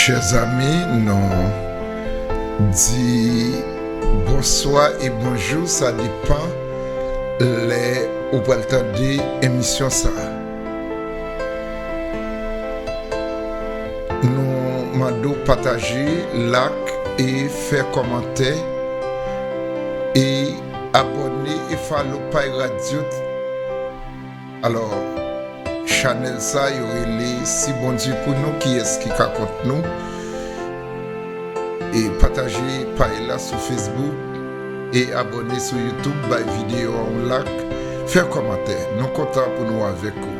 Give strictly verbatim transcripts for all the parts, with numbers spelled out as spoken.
Chè zanmi, nou di bonswa e bonjou, sa depann lè ou pral tande emisyon sa a. Nou mande w pataje, like e fè kòmantè e abòne e follow paj radyo. Alò, chanèl sa yo rele Si Bondye Pou Nou, Kiyès Ki Ka Kont Nou? E pataje paj la sou Facebook e abòne sou YouTube, bay videyo a yon like, fè kòmantè. Nou kontan pou nou avèk ou.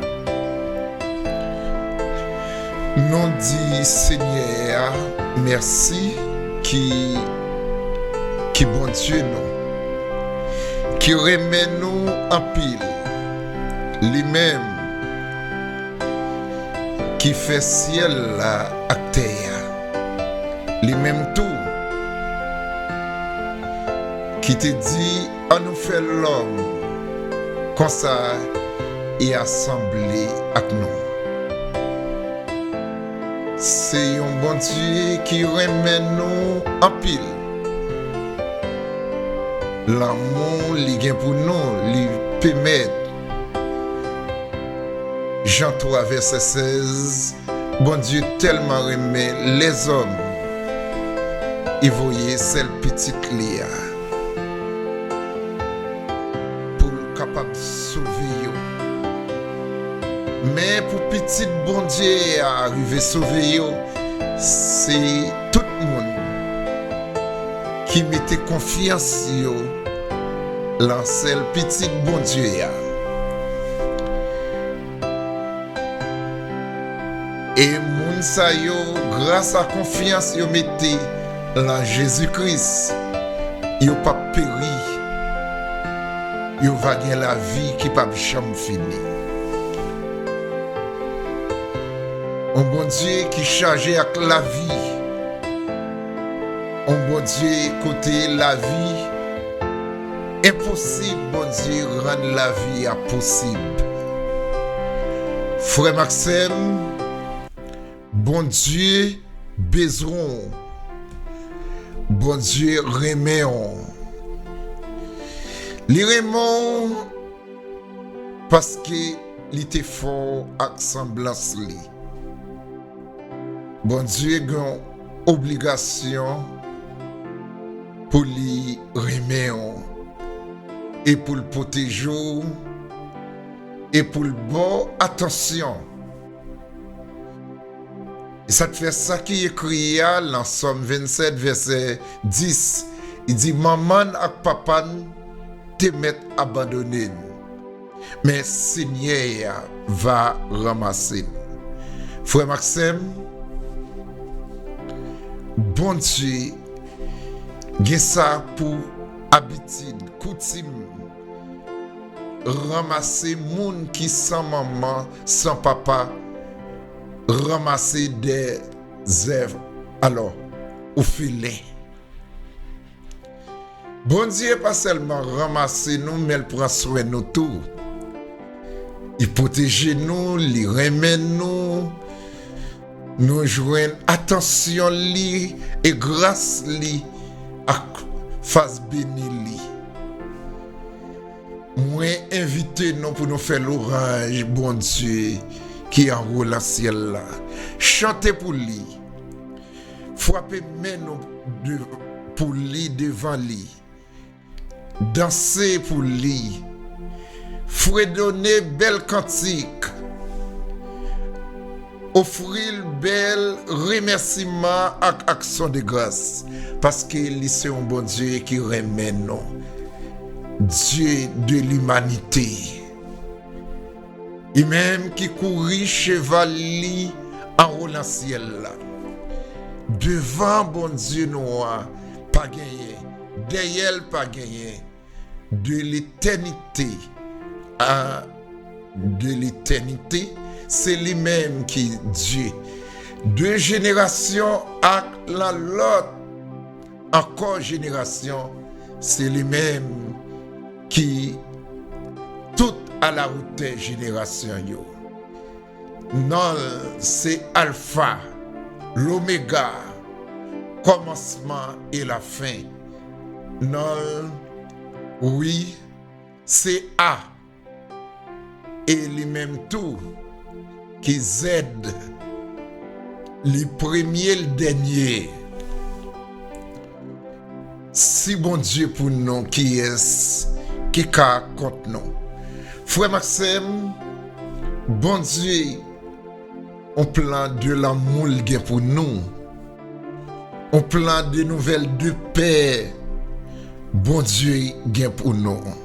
Nou di Senyè a mèsi ki, ki Bondye nou, ki renmen nou anpil. Li menm ki fè syèl la ak tè a. Li menm tou ki te di, "Annou fè lòm konsa e asanble ak nou." Se yon Bondye ki renmen nou anpil. Lanmou li gen pou nou, li pèmèt Jan twa vèsè sèz, Bondye tèlman renmen lèzòm, li voye sèl pitit li a pou l kapab sove yo. Men pou pitit Bondye a rive sove yo, se tout moun ki mete konfyans yo lan sèl pitit Bondye a. E moun sa yo, gras a konfyans yo mete lan Jezi Kris, yo p ap peri. Yo va gen lavi ki p ap janm fini. On Bondye ki chaje ak lavi. On Bondye kote lavi enposib, Bondye rann lavi a posib. Frè m ak sè m, Bondye bezwen w. Bondye renmen w. Li renmen w paske li te fè w ak sanblans li. Bondye gen yon obligasyon pou li renmen w e pou l pwoteje w e pou l ba w atansyon. E sa k fè sa ki ekri a lan Sòm vennsèt, vèsè dis, li di, "Manman n ak papa n te mèt abandone n, men Senyè a va ranmase n." Frè m ak sè m, Bondye gen sa pou abitid, koutim, ranmase moun ki san manman, san papa, ranmase dè zèv, alò, ofelen. Bondye pa sèlman ranmase nou, men l pran swen nou tou. Li pwoteje nou, li renmen nou. Nou jwenn atansyon li e gras li ak fas beni li. Mwen envite nou pou nou fè lwanj Bondye ki anwo lan syèl la. Chante pou li. Frape men nou de-, pou li devan li. Danse pou li. Fredone bèl kantik. Ofri l bèl remèsiman ak aksyon de gras, paske li se yon Bondye ki renmen nou. Dye de limanite. Li menm ki kouri cheval li anwo lan syèl la. Devan Bondye nou an, pa genyen, dèyè l pa genyen. De letènite a de letènite, se li menm ki Dye. De jenerasyon ak lan lòt ankò jenerasyon, se li menm ki tout alawotè jenerasyon yo. Non l se Alfa Lomega, kòmansman e lafen. Non l, wi, se A. E li menm tou ki Z. Li premye, l dènye. Si Bondye pou nou, kiyès ki ka kont nou? Frè m ak sè m, Bondye, yon plan de lanmou l gen pou nou, yon plan de nouvèl de pè Bondye gen pou nou.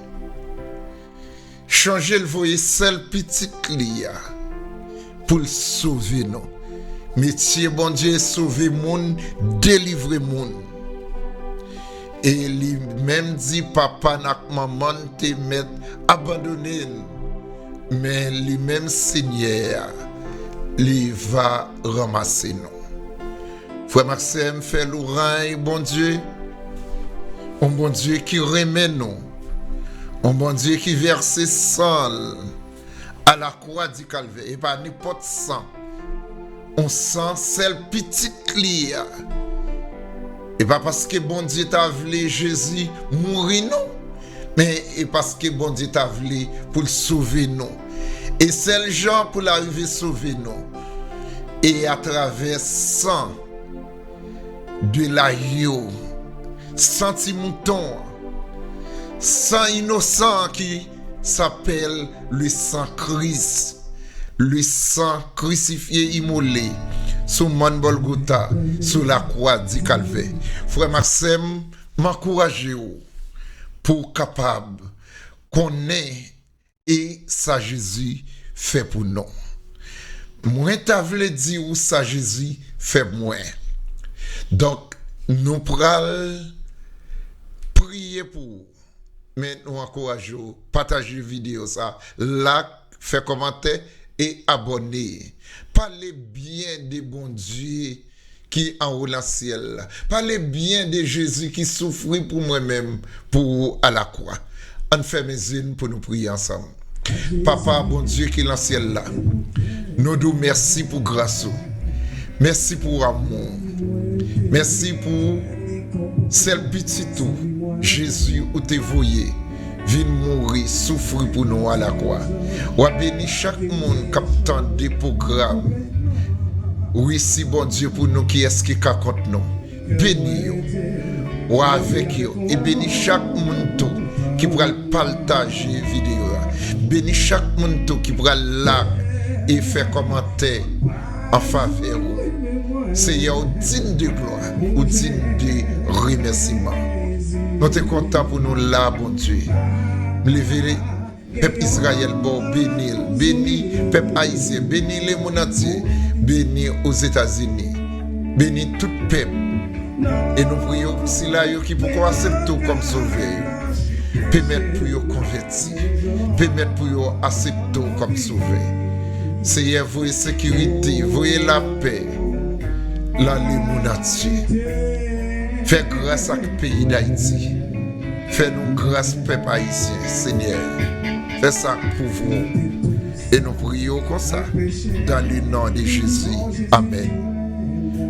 Chonje l voye sèl pitit li a pou l sove nou. Metye Bondye sove moun, delivre moun. E li menm di papa n ak manman n te mèt abandone n, men li menm Senyè a, li va ranmase nou. Frè m ak sè m, fè louranj Bondye, yon Bondye ki renmen nou, yon Bondye ki vèse san l alakwa di Kalvè, e pa nenpòt san, yon san sèl pitit li a. E pa paske Bondye ta vle Jezi mouri non, men e paske Bondye ta vle pou l sove nou. E sèl jan pou l arive sove nou, e atravè san de lagyo, san ti mouton an, san inosan an ki sapèl le san Kris, le san krisifye, imole sou mòn Gòlgota, sou lakwa di Kalvè. Frè m ak sè m, m ankouraje w pou w kapab konnen e sa Jezi fè pou nou. Mwen ta vle di w sa Jezi fè mwen. Donk, nou pral priye pou ou. Men nou ankouraje w, pataje videyo sa, like, fè kòmantè e abòne. Pale byen de Bondye ki anwo nan syèl la. Pale byen de Jezi ki soufri pou mwen menm, pou ou alakwa. Ann fèmen zye n pou nou priye ansanm. Papa, Bondye ki nan syèl la, nou di w mèsi pou gras ou. Mèsi pou amou w. Mèsi pou sèl pitit ou, Jezi, ou te voye vin mouri, soufri pou nou alakwa. W a beni chak moun k ap tande pwogram. Wi, si Bondye pou nou, kiyès ki ka kont nou? Beni yo. W a avèk yo. E beni chak moun tou ki pral pataje videyo a. Beni chak moun tou ki pral like e fè kòmantè an favè ou. Seyè, ou dign de glwa, ou dign de remèsiman. Nou te kontan pou nou la, Bondye. M leve pèp Izrayèl ba w, beni l, beni pèp ayisyen, beni lemonn antye, beni Ozetazini, beni tout pèp. E nou priye w pou sila yo ki poko aksepte w kòm sovè yo. Pèmèt pou yo konvèti. Pèmèt pou yo aksepte w kòm sovè. Seyè, voye sekirite, voye lapè lan lemonn antye. Fè gras ak peyi Dayiti. Fè nou gras, pèp ayisyen, Senyè. Fè sa k pou vou. E nou priye w konsa, dans le nom de Jésus. Amèn.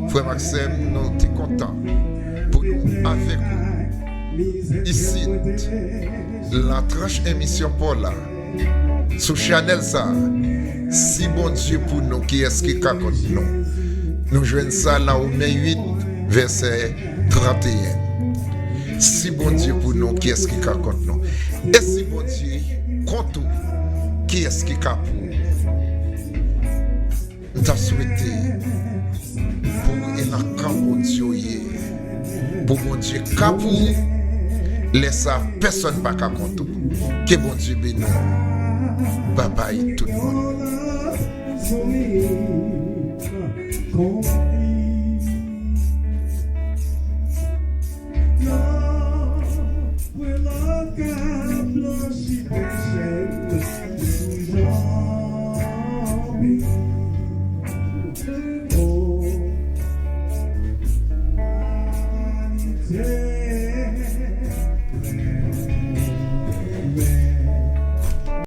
Frè m ak sè m, nou te kontan pou nou avèk ou isit, lan tranch emisyon pa w la, sou chanèl sa a. Si Bondye pou nou, kiyès ki ka kont nou? Nou jwenn sa lan Women uit, vèsè tranteyen. Si Bondye pou nou, kiyès ki ka kont nou? E si Bondye kont ou, kiyès ki ka pou ou? M ta swete pou w e nan kan Bondye w ye, pou Bondye ka pou ou. Lè sa a, pèsonn pa ka kont ou. Ke Bondye beni w. Babay tout moun.